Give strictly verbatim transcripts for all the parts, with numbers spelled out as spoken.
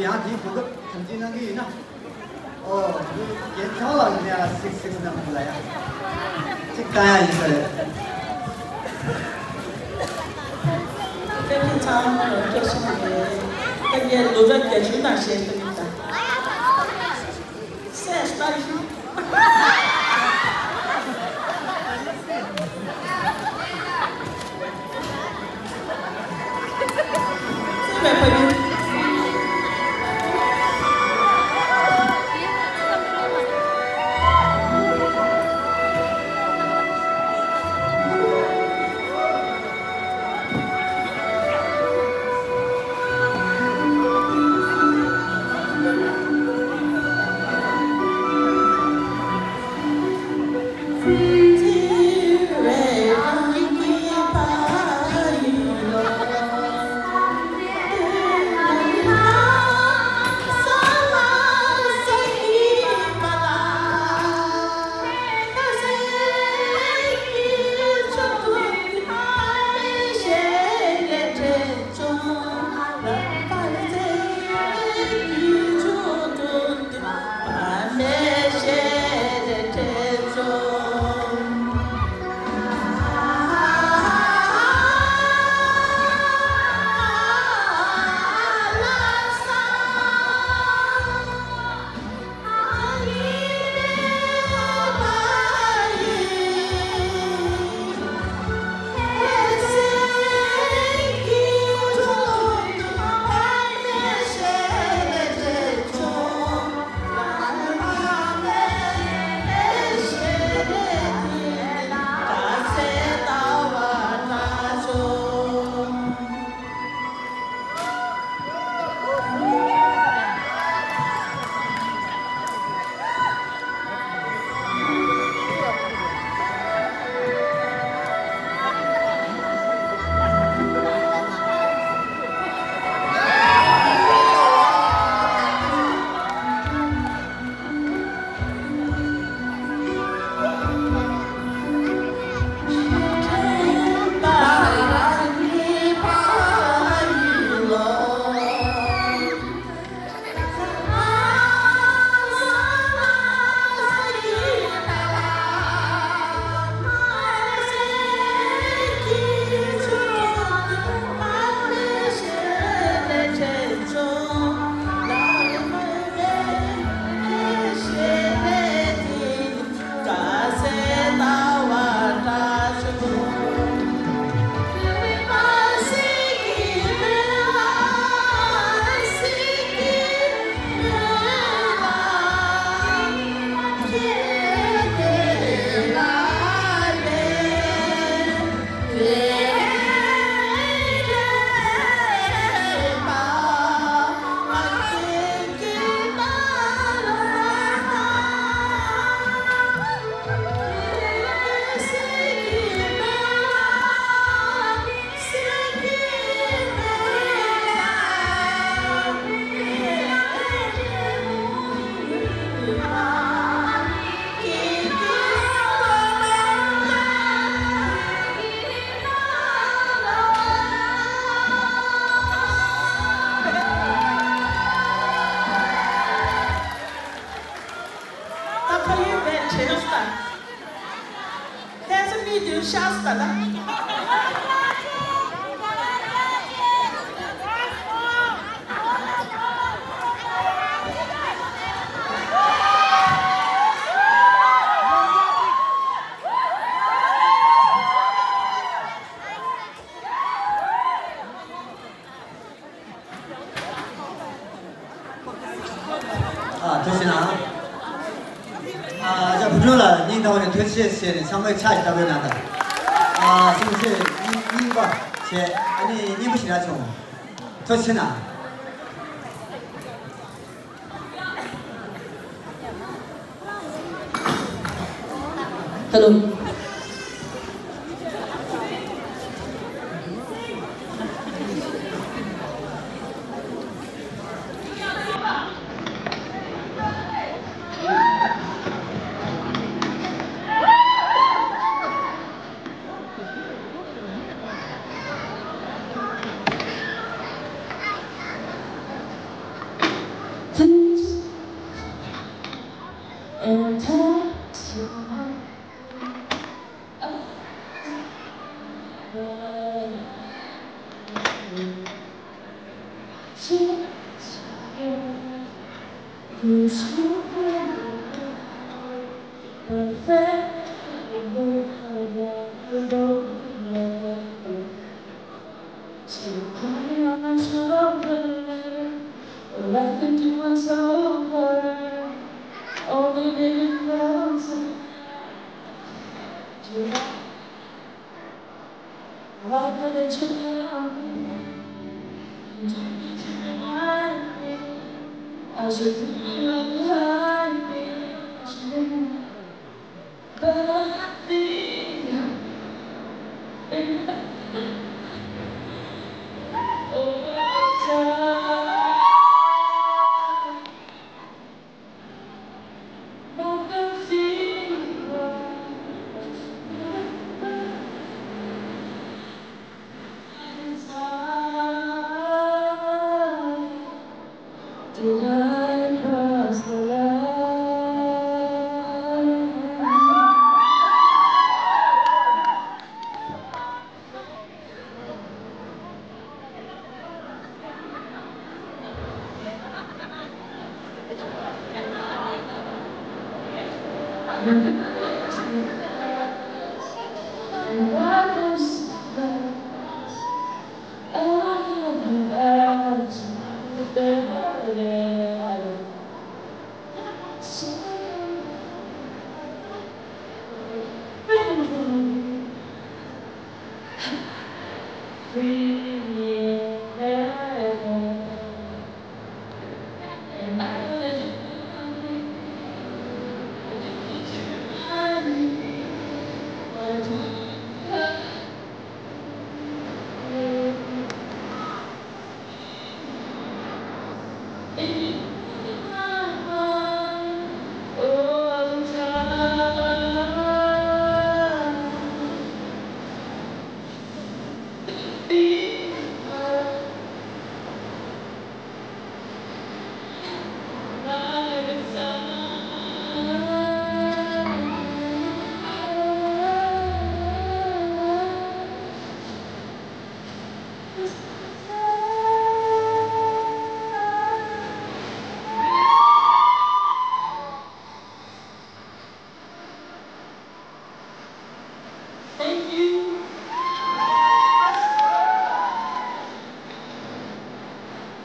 ཡང་དེའི་གོ་སྐབས་དམ་འཛིན་གནང་གི་ཡིན་ན། ཨོ། རྒན་ཚང་ལགས་ཡིན་ན་ཡང་སིག་སིག་གནང་ཐུབ་ལ་ཡ། གཅིག་བཏང་ཡ་ཡིན་ས་རེད། ཁྱེད་ཚང་མ་ལ་སྐྱོ་སོང་རེད། ད་ངས་ལོ་གྲངས་བརྒྱད་ཅུ་ནང་བཤད་ཐུབ་ཡིན་ད། སེམས་ལྟ་ཞིག་ད་ཕ་ཡུལ་བས་བྲེལ་ས། ལྷ་ས་མི་འདུལ་ཤ་སྟག་ལ། ཨ། ཐུགས་རྗེ་གནང་། ཨ། ཅག་བུ་ཕྲུག་ལ་སྙིང་ཐག་པ་ནས་ཐུགས་རྗེ་ཆེ་ཟེར་ནས་ཚང་མས་ཕྱག་ཞིག་བརྡབ་རོགས་གནང་དང་། ཨ། གསུང་བཤད་རྙིང་རྙིང་པ་བྱས། ཨ་ནི་སྙན་པོ་ཞིག་རག་བྱུང་། ཐུགས་རྗེ་གནང་། ཧེ་ལོ།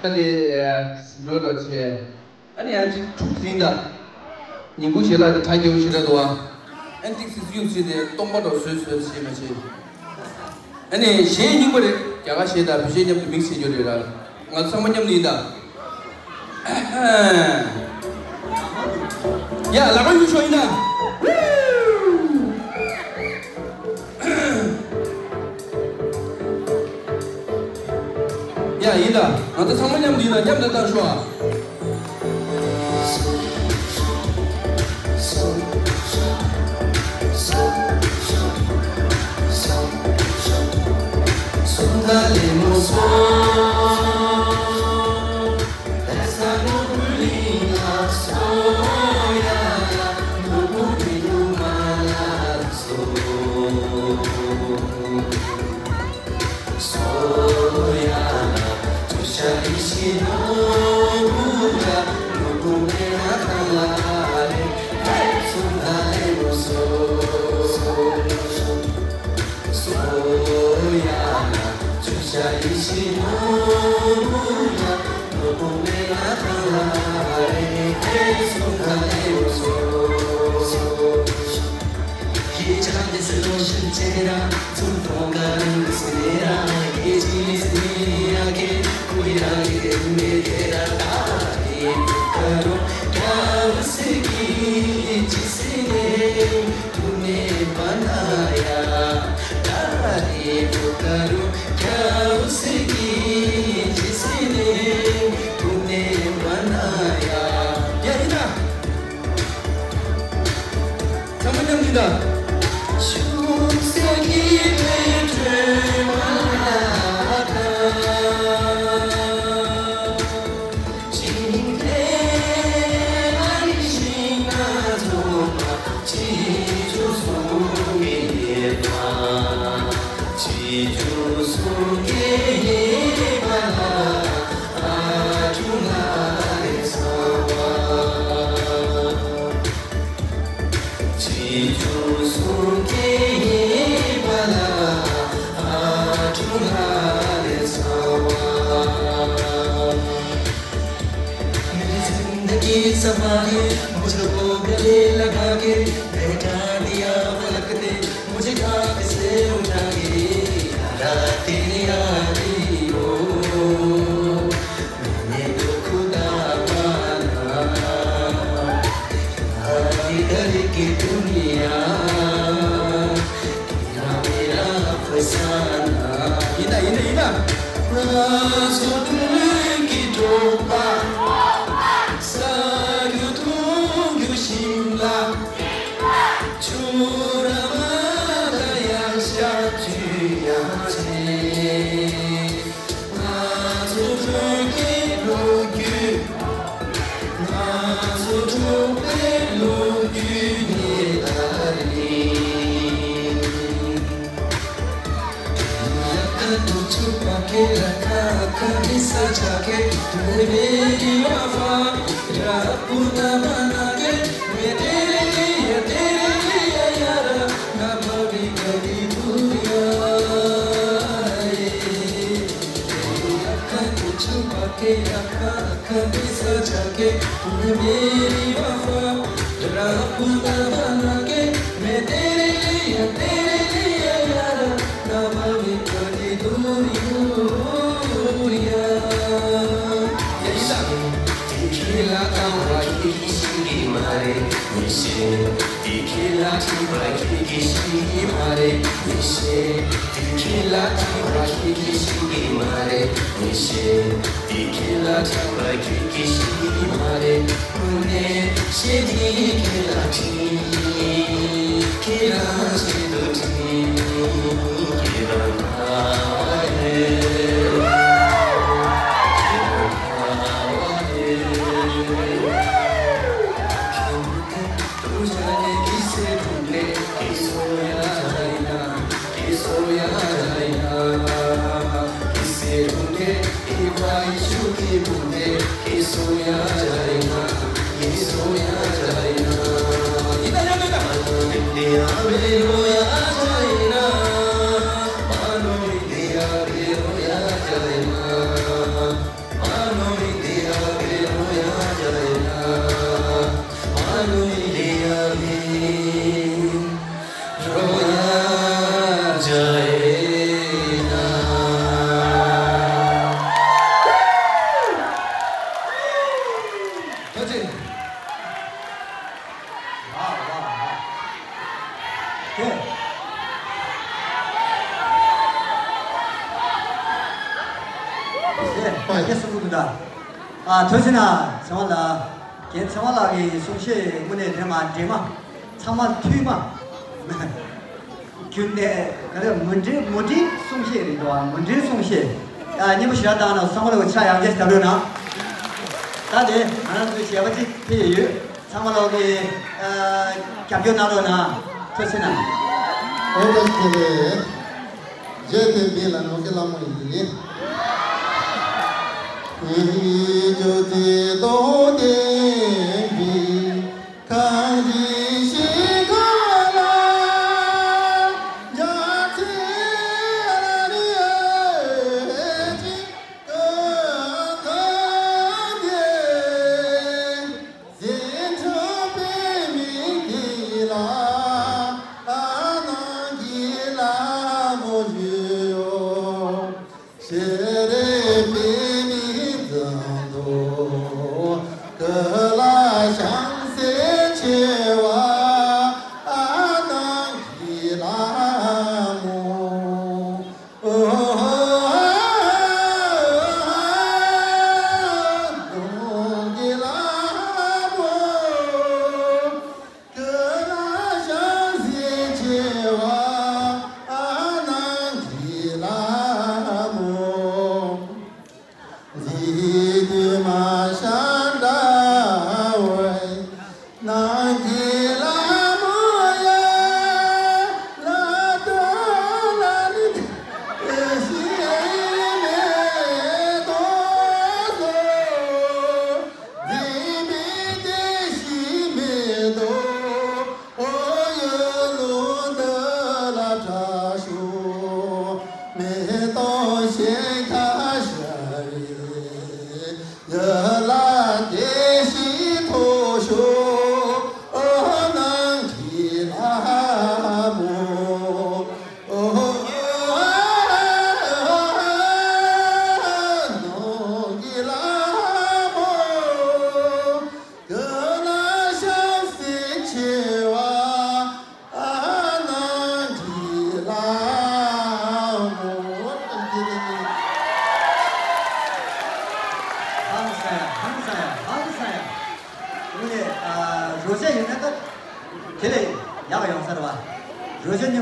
ད་ནི་འགྲོ་འགྲོ་བྱས། ཨ་ནི་ཡང་ཅིག་འཁྲུག་ཟིན་ད། ཉིན་གུང་ཞལ་ལག་དེ་གྲ་རྒྱས་པོ་ཞིག་རེད་འདུག་ཨ། ཨན་ཏིག་སི་གཡུག་བྱས་ཏེ་སྟོང་པ་འདྲ་བཟོས་བཟོས་བྱས་མ་བྱས། ཨ་ནི་གཞས་རྙིང་པ་རེད། རྒྱ་གར་གཞས་དང་བོད་གཞས་མཉམ་དུ་མིག་སི་བྱེད་རྒྱུ་རེད་ར། ང་ཚོ་ཚང་མ་མཉམ་དུ་ཡིན་ད། ཡ་ལག་པ་གཡུག་ཤོག་ཡིན་ད། ཡ་ཡིན་ད། ང་ཚོ་ཚང་མ་མཉམ་དུ་ཡིན་ད། མཉམ་དུ་བཏང་ཤོག་ཨ། ཚང་མ་མཉམ་དུ་ད། मेरी जिंदगी संभाले, मुझको गले लगा के, बैठा दिया पलक ने, मुझे खाक से उठा के, रात तेरी आ गई हो, मैंने तो खुदा माना, इधर की दुनिया, तेरा मेरा अफसाना। इना, इना, इना। राजू की टोपा, सागु तोंगु शिमला, चूरमा दया शाचुया छे। ང་ཚོ་བོད་ཀྱི་ལོ་རྒྱུས། ང་ཚོ་འབྲོག་པའི་ལོ་རྒྱུས་ནི་ད་རེད། ལ་ཁ་དུ་ཆུ་པ་ཁེ་ལ་ཁ་ཁ་མི་ས་ཆ་ཁེ་དུ་རེ་རི་བ་ཧྥ་ར་པུ་ན་མ་ན་ཁེ། དེ་ཁྱེད་ལ་ཐུག་པ་ཁྱེད་ཀྱིས་ཤེས་ཀྱི་མ་རེད་མི་ཤེས། དེ་ཁྱེད་ལ་ཐུག་པ་ཁྱེད་ཀྱིས་ཤེས་ཀྱི་མ་རེད་མི་ཤེས། དེ་ཁྱེད་ལ་ཐུག་པ་ཁྱེད་ཀྱིས་ཤེས་ཀྱི་མ་རེད་མི་ཤེས། དེ་ཁྱེད་ལ་ཐུག་པ་ཁྱེད་ཀྱིས་ཤེས་ཀྱི་མ་རེད། དངོས་གནས་ཤེས་དེ་ཁྱེད་ལ་ཐུག་ཁྱེད་རང་ཤེས་དུ་ཐུག་ཁྱེད་རང་ཁ་བ་རེད། ཨ། ཐུགས་རྗེ་གནང་། ཚེ་དབང་ལགས། རྒན་ཚེ་དབང་ལགས་ཀྱི་གསུང་བཤད་དངོས་གནས་འདྲེས་མ་འདྲེས་མ། ཚང་མ་མཐུན་མ། རྒྱུན་ནས་ག་རེ་མུ་འབྲེལ་མུ་འབྲེལ་གསུང་བཤད་རེད་འདུག་མུ་འབྲེལ་གསུང་བཤད། ཨ། སྙན་པོ་ཞེ་དྲག་བཏང་ན་བསམ་བློ་ཆ་ཡང་བསྐྱར་བརྒྱབ་རོགས་གནང་། ད་དེ་ང་རང་ཚོའི་ཞལ་པ་གཅིག་ཕུལ་ཡས་ཡོད། ཚང་མ་ལོག་གི། ཨ། རྒྱབ་སྐྱོར་གནང་རོགས་གནང་། ཐུགས་རྗེ་གནང་། ཨོ་ད་ཞེ་རེད། རྗེ་བསྟན་པའི་ལ་ནོར་གྱི་ལ་མོ་ཡིན། ཨི་ཇོ་ཏི་ཏོ་ཏེ་བི་ཁ་རི་ཤི་ཁ་ལ་ཇ་ཚི་ལ་རི་ཨེ་ཅི་ཀ་ཁ་ཏེ། ཟེ་འཕྲོག་པའི་མི་དེ་ལ་ལ་ནང་གི་ལ་མོ་ཞུ་ཡོ། ཤེ་རེ་པའི་མི་ཙམ་དུ་ཀ་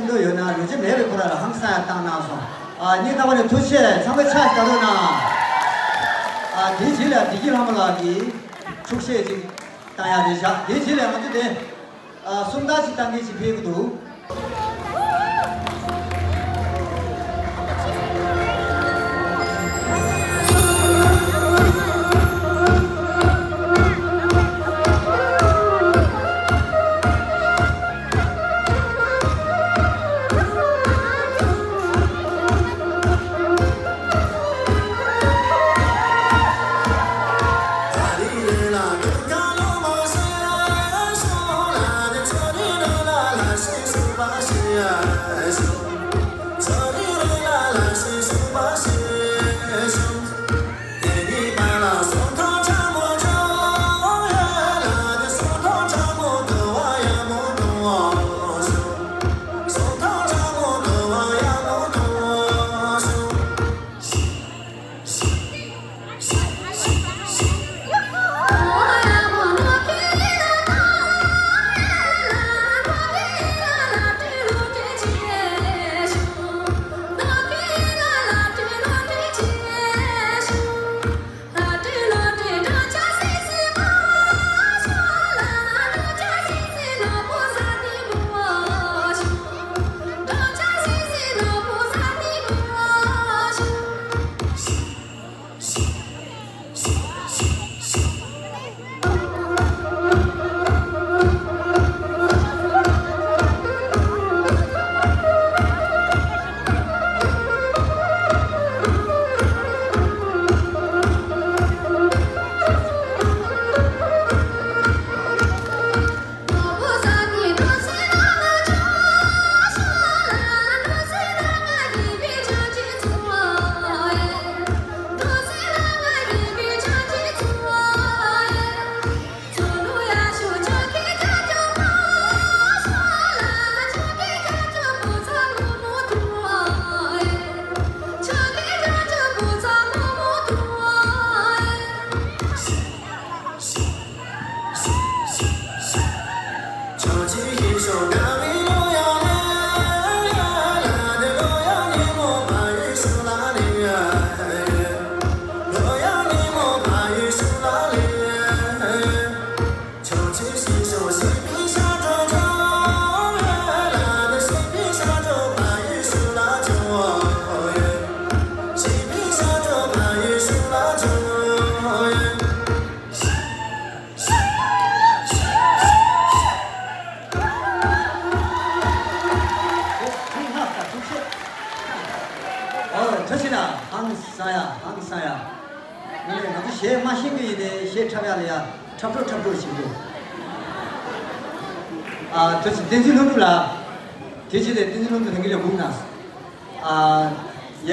འདོད་ཡོད་ན་ལོ་རྒྱུས་མེད་པའི་ཁོ་རང་ལ་ཧང་སང་ཡང་བཏང་གནང་སོང་། ཨ་སྙིང་ཐག་པ་ནས་ཐུགས་རྗེ་ཆེ། ཚང་མས་ཕྱག་བརྡབ་རོགས་གནང་། ཨ་དེའི་རྗེས་ལ་བདེ་སྐྱིད་ལྷ་མོ་ལགས་ཀྱིས་འཁྲུག་ཆས་ཅིག་བཏང་ཡག་རེད་བཞག་དེའི་རྗེས་ལ་ང་ཚོ་དེ་ཨ་སུམ་རྟགས་ཅིག་བཏང་མཁན་ཅིག་ཕེབས་ཀྱི་འདུག་ཨོ་ཐུགས་རྗེ་གནང་། ཧང་སང་ཡ། ཧང་སང་ཡ། ང་ཚོ་གཞས་མ་ཤེས་ཀྱི་ཡིན་ནའི་གཞས་འཁྲབ་ཡག་ལ་ཡ་འཁྲབ་འགྲོ་འཁྲབ་འགྲོ་བྱེད་འདུག་ཨ་ཐུགས་རྗེ་ཆེ། བསྟན་འཛིན་ལྷུན་གྲུབ་ལགས། དེ་རྗེས་ལ་བསྟན་འཛིན་ལྷུན་གྲུབ་ལྷན་རྒྱས་ལ་སྒུག་གནང་། ཨ་ཡ།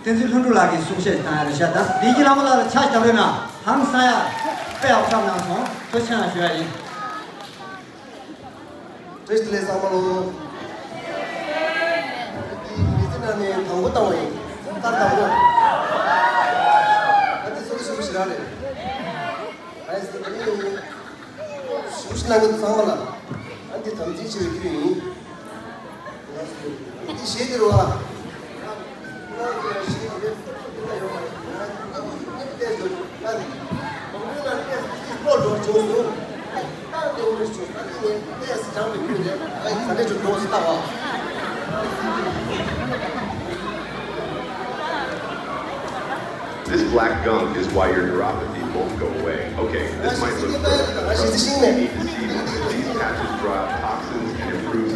བསྟན་འཛིན་ལྷུན་གྲུབ་ལགས་ཀྱིས་གསུང་བཤད་བཏང་ཡ་རེད་ཤག་ད་བདེ་སྐྱིད་ལྷ་མོ་ལགས་ལ་ཕྱག་བརྡབ་རོགས་གནང་། ཧང་སང་ཡ། དཔེ་ཡག་པོ་འཁྲབ་གནང་སོང་། ཐུགས་རྗེ་ཆེ་གནང་ཞུ་ཡ་ཡིན། བཀྲ་ཤིས་བདེ་ལེགས་ཚང་མ་ལོ། འདི་མི་ཚེ་ནང་ནས་དང་པོ་བཏང་བ་ཡིན། ལྟར་དང་པོ། ཨ་འདི་སོ་སོ་ཞུ་ཞེ་དྲག་རེད། ཨ་ཟེར་གི་ཡིན། ཞུ་ཞིག་གནང་གི་འདུག་ཚང་མ་ལ། ཨ་འདི་དམ་འཛིན་ཆེ་བའི་ཁྱོད་ཡིན། འདི་གཞས་འདི་རུ་བ། This black gunk is why your neuropathy won't go away. Okay, this might look gross, but trust me, you need to see this. These patches draw out toxins and improves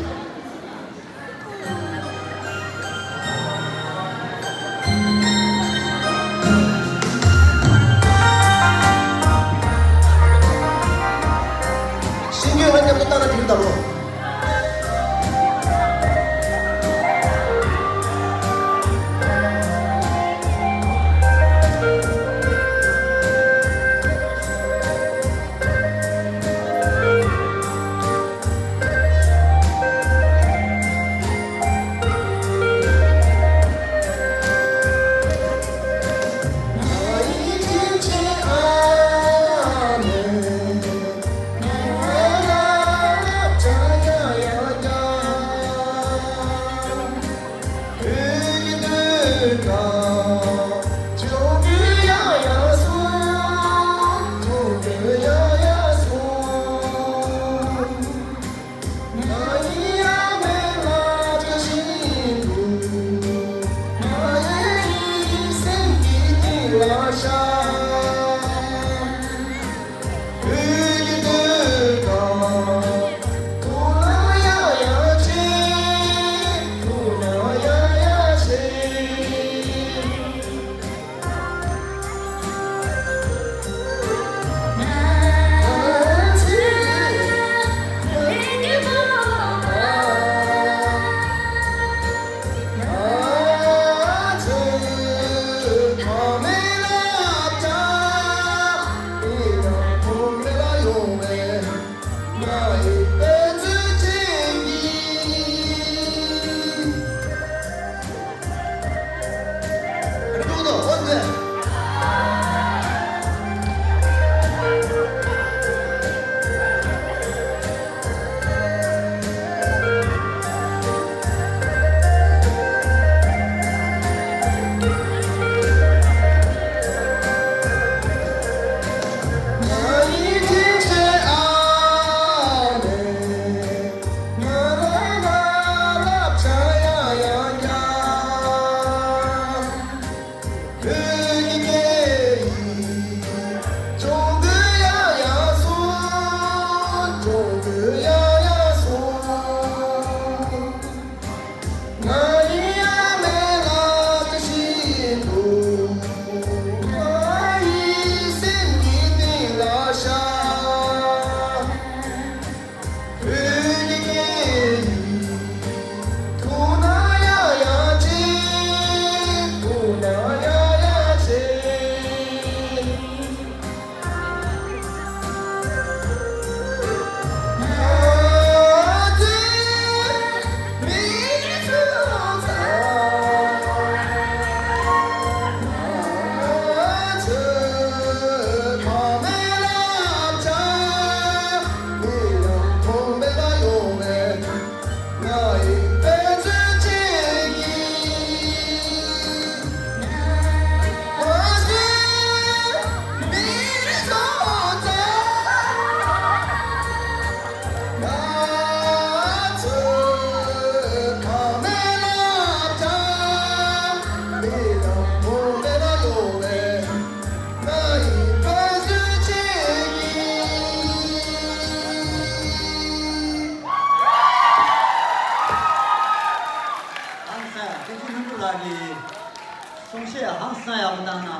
ཡག་པོ་བཏང་ན།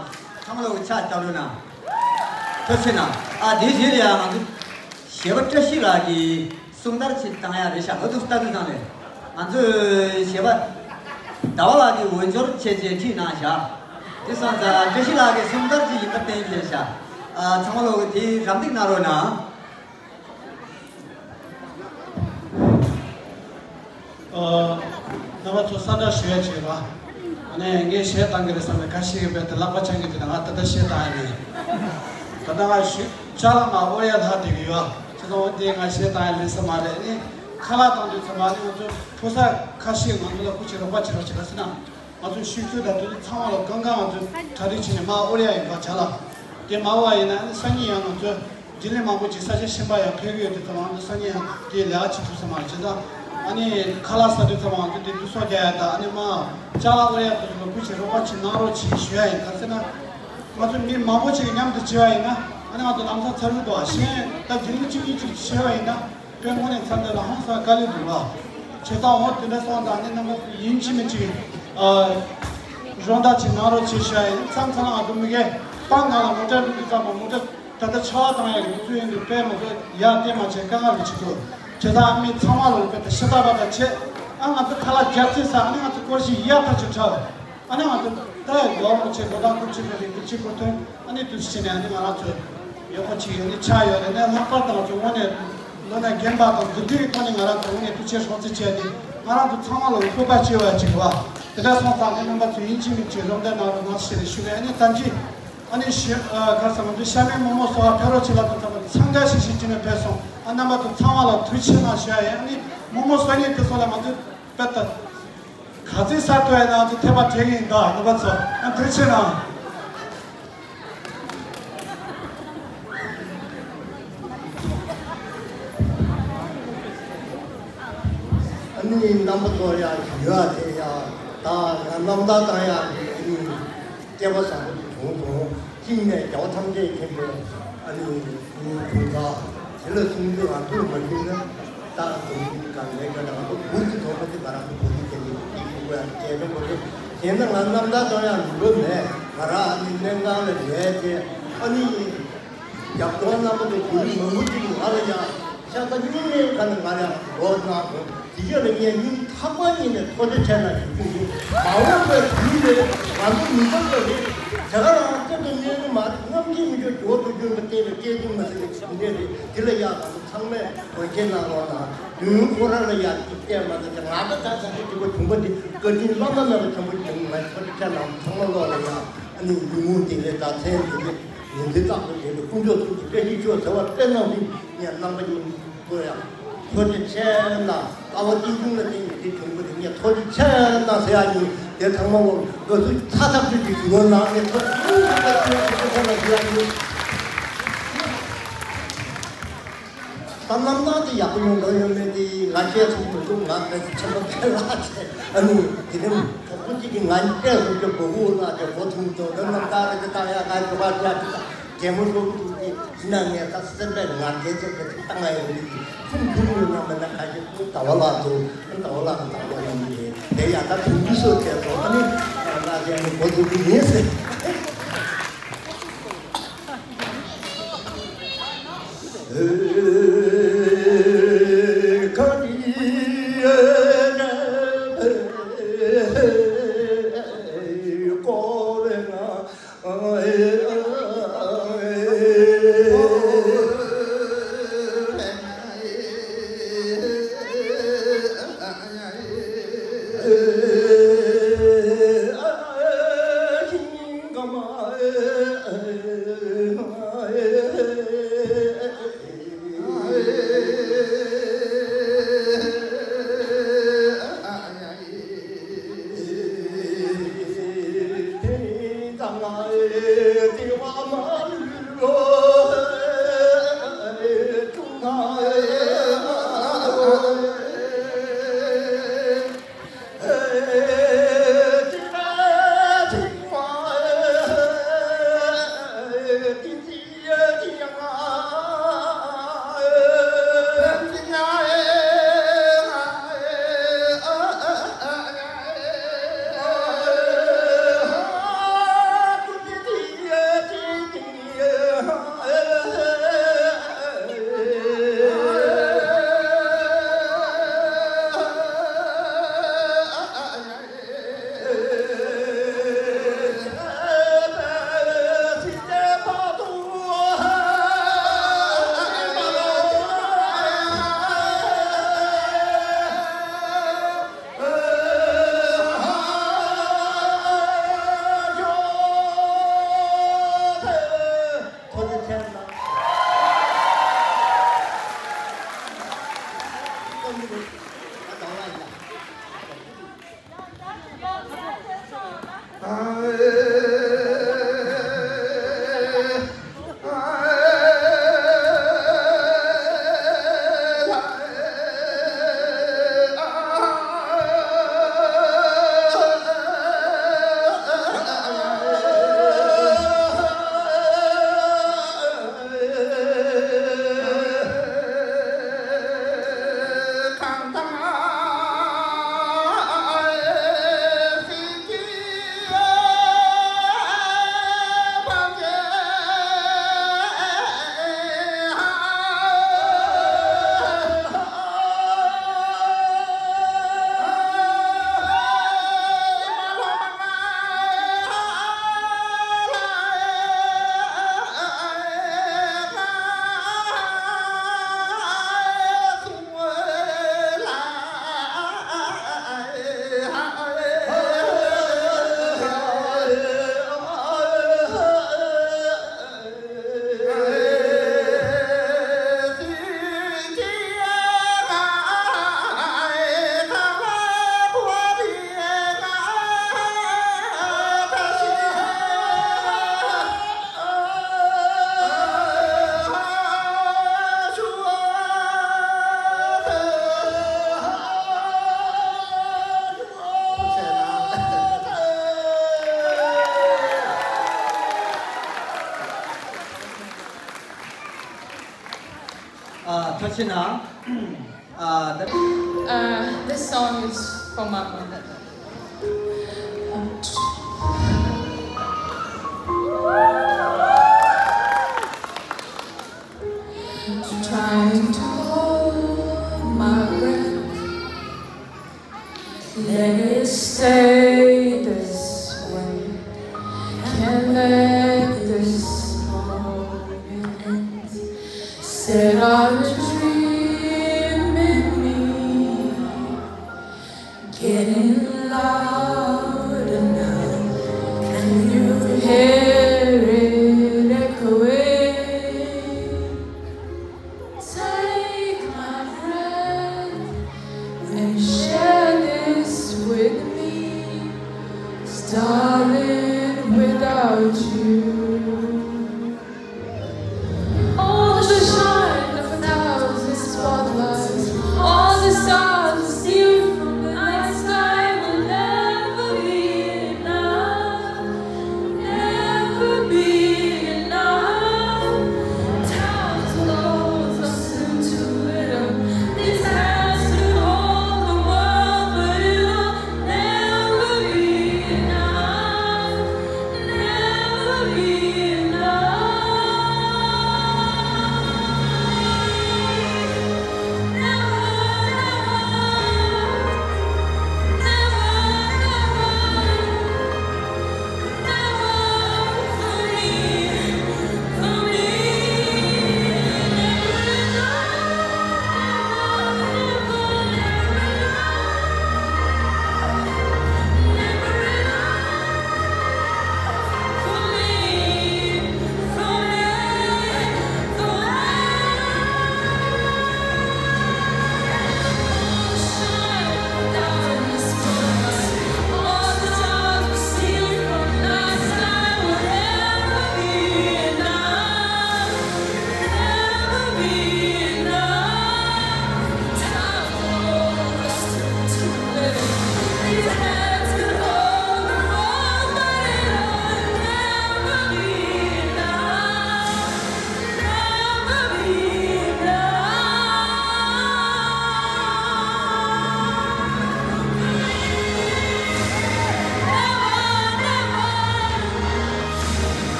ཚང་མ་ལོག་ཕྱག་རྒྱབ་རོགས་གནང་། ཐུགས་རྗེ་ཆེ་གནང་། ཨ་དེའི་རྗེས་ལ་ཡང་ང་ཚོ་གཞས་པ་བཀྲ་ཤིས་ལགས་ཀྱིས་གསུང་དར་ཅིག་བཏང་ཡ་རེད་ཤག་ཨ་ཐུགས་ལྟ་དུས་ཙང་ལས་ང་ཚོའི་གཞས་པ་ཟླ་བ་ལགས་ཀྱིས་འོས་སྦྱོར་བྱས་རྗེས་ཁྲིད་གནང་ཤག་དེ་སོང་ཙང་བཀྲ་ཤིས་ལགས་ཀྱི་གསུང་དར་ཅིག་ཡིན་པ་གཏན་འཁེལ་ཤག་ཨ་ཚང་མ་ལོག་གིས་དེ་རམ་འདེགས་གནང་རོགས་གནང་། ཨ། རྣམ་པ་ཚོ་གསལ་བསྒྲགས་ཞུ་ཡ་བྱེད་པ། ཨ་ནི་ངས་གཞས་བཏང་གི་རེད་བསམ་ནས་ཁ་ཤས་ཀྱིས་རྦད་དེ་ལག་པ་འཆང་གི་འདུག་ད་ང་ད་ལྟ་གཞས་བཏང་ཡ་མེད། ད་ལྟ་ང་ཞུ་ཅ་ལག་མ་དབོར་ཡ་ལྷག་བསྡད་ཀྱི་ཡོད། ཁྱེད་ཚོ་འོ་དེ་ང་གཞས་བཏང་ཡ་ལེན་ས་མ་རེད། ཨ་ནི་ཁ་ལག་བཏང་དུས་ཚོད་མ་ནི་ང་ཚོ་ཕོ་གསར་ཁ་ཤས་ང་ཚོ་ལ་སྐུ་མཁྱེན་རོགས་པ་བྱེད་རོགས་བྱེད་ལ་ཟེར་ན། ང་ཚོ་ཤུགས་ཚོད་དང་དུས་ཚོད་ཚང་མ་ལ་གང་གང་ང་ཚོས་གྲ་སྒྲིག་བྱས་ནས་མར་དབོར་ཡ་ཡིན་པ་བྱ་ལ། དེ་མ་དབོར་བ་ཡིན་ན་ཨ་ནི་སང་ཉིན་ཡང་ང་ཚོས་ལྡི་ལི་མང་པོ་ཅིག་ས་ཆ་གཞན་པ་ཡང་ཕེབས་ཀྱི་ཡོད་དུས་ཙམ་ང་ཚོ་སང་ཉིན་ཡང་དེ་ལས་ཀ་བྱེད་ཐུབ་ས་མ་རེད། བྱས་ཙང་ཨ་ནི་ཁ་ལག་ཟ་དུས་ཙམ་ང་ཚོ་དེ་དུས་སོ་རྒྱག་ཡ་དང་ཨ་ནི་མར་ཅ་ལག་དབོར་ཡ་དུས་ཙམ་ལ་སྐུ་མཁྱེན་རོགས་པ་ཅིག་གནང་རོགས་བྱེད་ཞུ་ཡ་ཡིན། ག་རེ་ཟེར་ན། ང་ཚོ་མི་མང་པོ་ཅིག་མཉམ་དུ་བྱེད་པ་ཡིན་ན་ཨ་ནི་ང་ཚོ་ལམ་སང་ཚར་གི་འདུག་གཞན་ད་དེ་རིང་གཅིག་གཉིས་ཅིག་བྱེད་པ་ཡིན་ན། དཔེ་དངོས་གནས་མཚམས་འདི་ལ་ཧང་སང་དཀའ་ལས་འདུག་ལ། བྱས་ཙང་འོ་དེ་འདྲ་སོང་ཙང་ནི་རྣམ་པ་ཡིན་གཅིག་མིན་གཅིག་ཨ། རོགས་ཟླ་ཅིག་གནང་རོགས་བྱེད་ཤག་ཡིན་མཚམས་མཚམས་ལ་ང་ཚོ་མི་གའི་ཏང་ནང་ལ་མོ་ཊ་འགྲོ་དུས་ཙམ་པ་མོ་ཊ་ད་ལྟ་ཆར་པ་བཏང་ཡག་གི་དུས་ཚོད་ཡིན་དུས་དཔེ་མོ་ཊ་ཡར་བཏེག་མ་བྱས་དཀའ་ངལ་རེ་བྱེད་འདུག་བྱས་ཙང་ཨ་མི་ཚང་མ་ལ་དཔེ་ད་ཤ་སྟག་པ་དང་བྱས་ཨ་ང་ཚོ་ཁ་ལག་རྒྱག་ཚེ་ས་ཨ་ནི་ང་ཚོ་སྐོར་ཞིག་ཡར་ཐག་ཆོད་འཁྲབ། ཨ་ནི་ང་ཚོ་ད་ཡོག་མོ་ཆེ་ལོ་ཏང་ཀུན་ཆེ་ཕེ་རི་ཀུན་ཆེ་ཀུར་ཐོན་ཨ་ནི་དུས་ཕྱིན་ནས་ཨ་ནི་ང་རང་ཚོ་ཡོད་པ་ཅིག་ཡོད་ནི་ཆ་ཡོད་རེད། ནས་ལྷག་པར་དུ་ང་ཚོ་དངོས་གནས་ལོ་ན་རྒན་པ་དང་འཛུགས་སྐྲུན་གྱི་ཐོག་ནས་ང་རང་ཚོ་དངོས་གནས་ཐུགས་རྗེ་ཆེ་སྲོག་རྩེ་བྱས་ཏེ་ང་རང་ཚོ་ཚང་མ་ལ་སྤོབས་པ་སྐྱེ་བ་ཅིག་བ། དེ་འདྲ་སོང་ཙང་ནི་རྣམ་པ་ཚོ་ཡིན་གཅིག་མིན་གཅིག་རོགས་འདེགས་གནང་རོགས་གནང་ཞེས་ཞུ་བས། ཨ་ནི་ད་ཅི་ཨ་ནི་ཞུ་ཨ་ག་རེ་ཟེར་ང་ཚོ་ཤ་མེད་མོག་མོག་སོགས་ལ་ཕེབས་རོགས་བྱེད་ལ་དང་ཚང་མ་འཚང་ཁ་ཤིག་ཤིག་བྱས་ནས་ཕེབས་སོང་། ཨ་རྣམ་པ་ཚོ་ཚང་མ་ལ་ཐུགས་རྗེ་ཆེ་གནང་ཞུ་ཡ་ཡིན། ཨ་ནི་མོག་མོག་སོགས་ནི་དེ་ཚོ་ལ་ང་ཚོ་དཔེ་ལྟ། ག་ཚོད་ས་ཐོ་ཡ་ནང་དུ་ཐེ་བ་བྲེག་གིན་ད་ནུ་བ་ཚོ་ཨ་འདུག་ཕྱིར་ན། ཨ་ནི་རྣམ་པ་ཚོ་ཡ་ཞུ་ཡ་དེ་ཡ་ད་ང་རྣམ་ཐར་བཏང་ཡ་དེ་ཨ་ནི་སྐལ་བ་བཟང་པོ་ཞིག་བྱུང་སོང་། གཅིག་ནས་རྒྱལ་བ་ཐམས་ཅད་མཁྱེན་པའི་ཨ་ནི་གཞུང་དྲུང་ད་དེ་ལ་གསུང་རྒྱུ་ང་ཚོས་མ་ཤེས་ན་ད་གང་ལས་ཀ་ང་ཚོ་བུ་གཅིག་ཐོག་མ་གཅིག་ང་རང་ཚོ་བུ་གཅིག་དེ་ནི་གཅིག་གཅིག་པོ་ཡང་སྐྱེས་པའི་ལོ་རེད། དེ་ནི་ང་རྣམ་ཐར་གཏོང་ཡང་མི་འགྲོ་མེད། ང་རང་ཨ་ནི་གནས་ཁང་ལ་ཉལ་ཏེ་ཨ་ནི་རྒྱབ་ལྗོངས་རྣམ་པ་ཚོ་བུ་མང་པོ་གཅིག་ང་ལ་ཡང་ཤ་ཚ་སྨྱུང་གནས་ཁ་ནས་ང་ལ་ཡང་འགྲོ་གནང་སོང་། དེ་རྗེས་ལ་ངས་སྙིང་ཐག་པ་ཉིད་ནས་ཐུགས་རྗེ་ཆེ་གནང་ཞུ་རྒྱུ་ཡིན། མ་འོངས་པའི་དུས་ལ་ང་ཚོ་མི་ཚང་བ་རེད། དེ་ག་རང་སྐྱོ་དང་གནས་ལུགས་མ་རེད། རྔམ་བརྗིད་མི་ཆོག་འགྱུར་བ་ཐུགས་རྒྱུན་དུ་བསྟན་པའི་སྐྱེས་བུ་མ་ཟེར་བའི་དུས་འདི་རེད། འདི་ལ་ཡང་ང་ཚོ་ཚང་མས་དགོངས་འགལ་གནང་རོགས་གནང་། དུས་ཡུན་ཁོ་རང་ལ་ཡང་འཇིག་རྟེན་མ་ཟེར་ཏེ་ང་ཚོ་ད་ཆ་ཚོད་འདི་པོ་བྱུང་པ་འདི་བཀའ་དྲིན་བླ་ན་མེད་པ་ཆེན་པོ་བྱུང་། ང་ཚོ་ཆ་ནང་ཚང་མ་ལོག་ལ་ཡང་ཨ་ནི་ཉིན་མོ་འདི་ལས་ད་མཚན་འདི་ལས་ཉིན་འདི་རྟག་ཏུ་འདི་ལས་དཀོན་མཆོག་གསུམ་གྱི་བཀྲ་ཤིས་ཤོག་ཟེར་བ་དཔེ་གནང་བཞིན་ངས་རྣམ་པ་གཉིས་ཀོ་ཡང་ཐུགས་རྗེ་ཆེ་གནང་། ལྟ་བ་གཅིག་མཚུངས་ལ་བརྟེན་ནས་དེ་བྱུང་བ་དེ་ངས་ཐུགས་རྗེ་ཆེ་གནང་ཟེར་ཡ་ཡིན། དེ་ཚང་མ་ལོ་ལོ་ཚོད་ཚ་ཐག་ཆོད་ཀྱི་ཞུ་སྒོ་ནང་ནས་ཐུགས་རྗེ་ཆེ་གནང་ཟེར་ཡ་ཡིན། ད་རྣམ་ཐར་དེ་ཡག་པོ་ཡོང་གི་ཡོད་མེད་དེ་ང་བཤད་ཐུབ་མི་འདུག་ང་བས་ཆེན་པོ་ཕལ་ལ་ཆེ། ཨ་ནི་དེ་རིང་གྲོགས་པོ་གཅིག་གིས་ང་བཤད་སོང་ཅེས་མགོ་བོ་ལ་ཅེས་མགོ་ཐུམ་ཐུམ། ད་རྣམ་ཐར་རེ་ཅིག་བཏང་ཡ་ང་ཅོ་ག་ཅག་ཅིག་དང་གད་མོ་ཤོར་གི་འདུག་སྟེ། ཡིན་ན་ངས་ད་སེམས་པས་ང་རྒྱལ་ཅན་དེ་ཅིག་བཏང་ཡ་ཡོད་རེད། ཁུངས་ཁུར་ཡོད་ན་མེད་ན་ཁ་ཤས་ཁུངས་ཟླ་བ་ལགས་འདུག་ཟླ་བ་ལགས་ཟླ་བ་ལགས་མི་རེད། དེ་ཡང་ད་དུང་གི་སོ་བྱས་སོང་། ཨ་ནི་ང་ཅན་མགོ་ཐུམ་གི་ཡིན་ཟེར། Uh, this song is for my mother. Trying to hold my breath. Let it stay this way. Can't let this moment end. Said our dream in me getting louder now. Can you hear it echoing? Take my breath and share this with me. Starting without you. All the shine of a thousand spotlights, all the stars that steal from the night sky will never be enough. Never be enough. Time's lost, soon too little. This has to hold the world, but it'll never be enough. Never be enough. Never, never, never.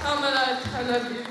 Amarat, I love you.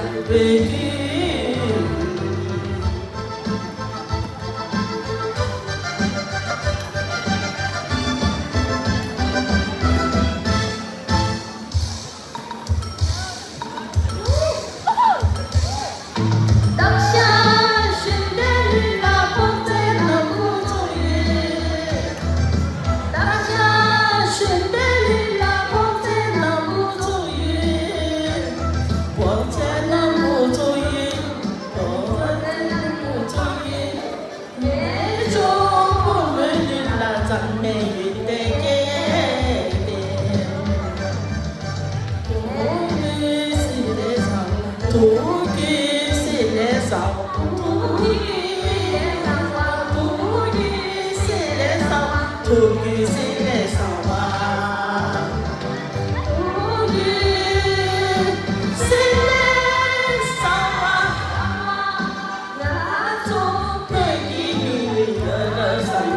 ཨ། དེ།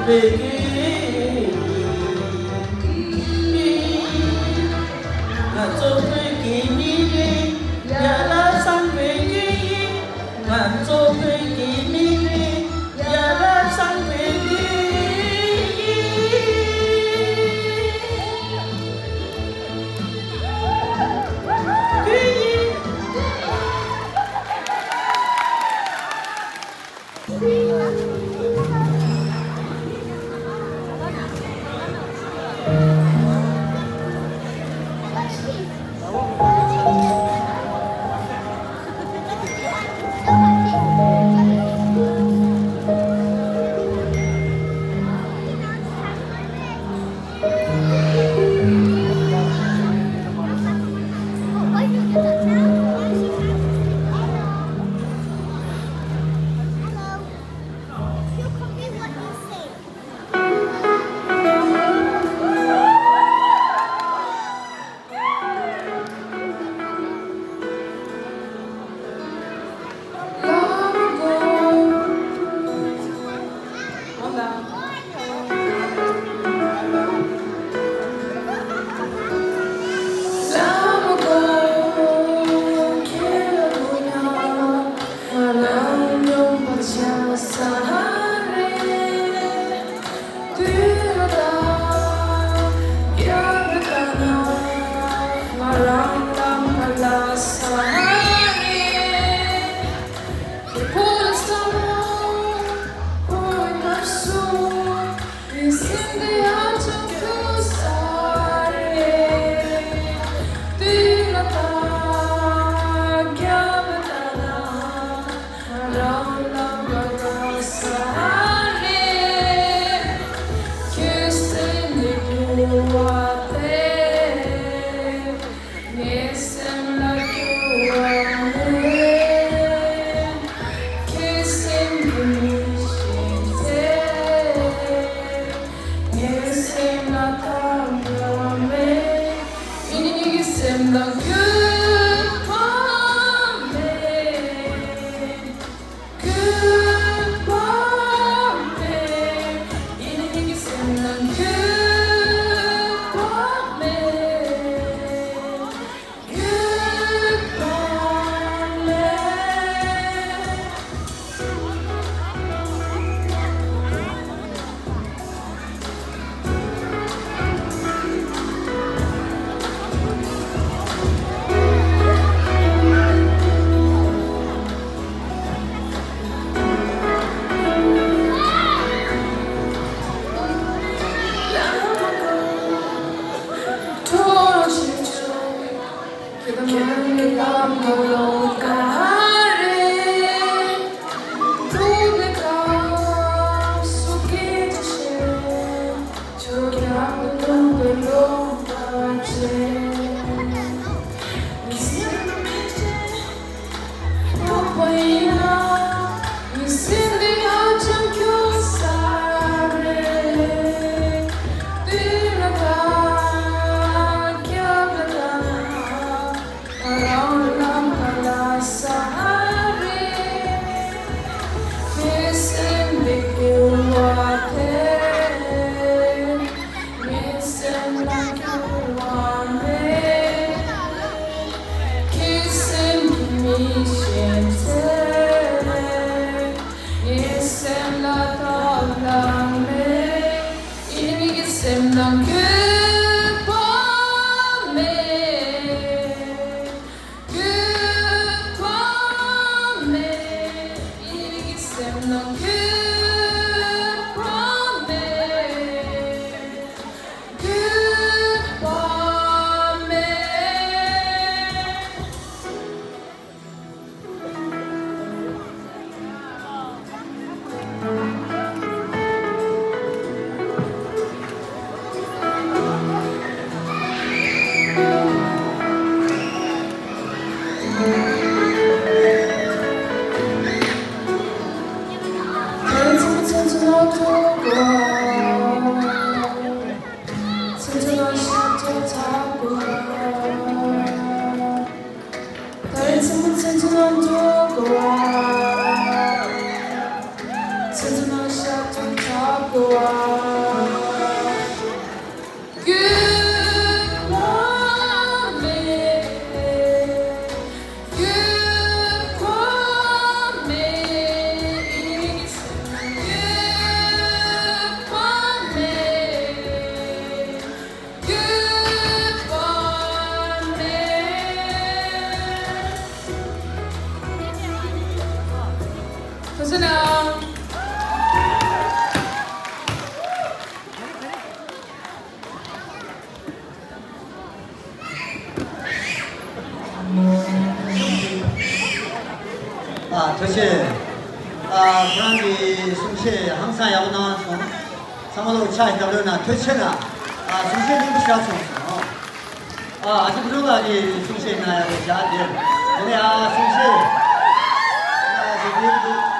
ང་ཚོ་བོད་ཀྱི་མི་རིགས་ཡར་ལ་སངས་པའི་སྐད་ཡིག་ང་ཚོ་བོད་ཀྱི་མི་རིགས་ཡར་ལ་སངས་པའི་སྐད་ཡིག་སྐད་ཡིག Sit down. ཨ། ཐུགས་རྗེ་ཆེ། ཨ། ཁོ་རང་གི་གསུང་བཤད་ཧང་སང་ཡག་པོ་གནང་སོང་། ཚང་མ་ལོ་ཕྱག་ཞིག་བརྡབ་རོགས་གནང་། ཐུགས་རྗེ་ཆེ་གནང་། ཨ། གསུང་བཤད་རྙིང་པ་ཞིག་སོང་སོང་། ཨ། ཨ་ཅེ་བུ་ལུང་ལགས་ཀྱིས་གསུང་བཤད་གནང་ཡག་པོ་བཞག་དེ། དེ་ནས་ཨ་གསུང་བཤད་གནང་ཡག་ཞིག་དེ་འདུག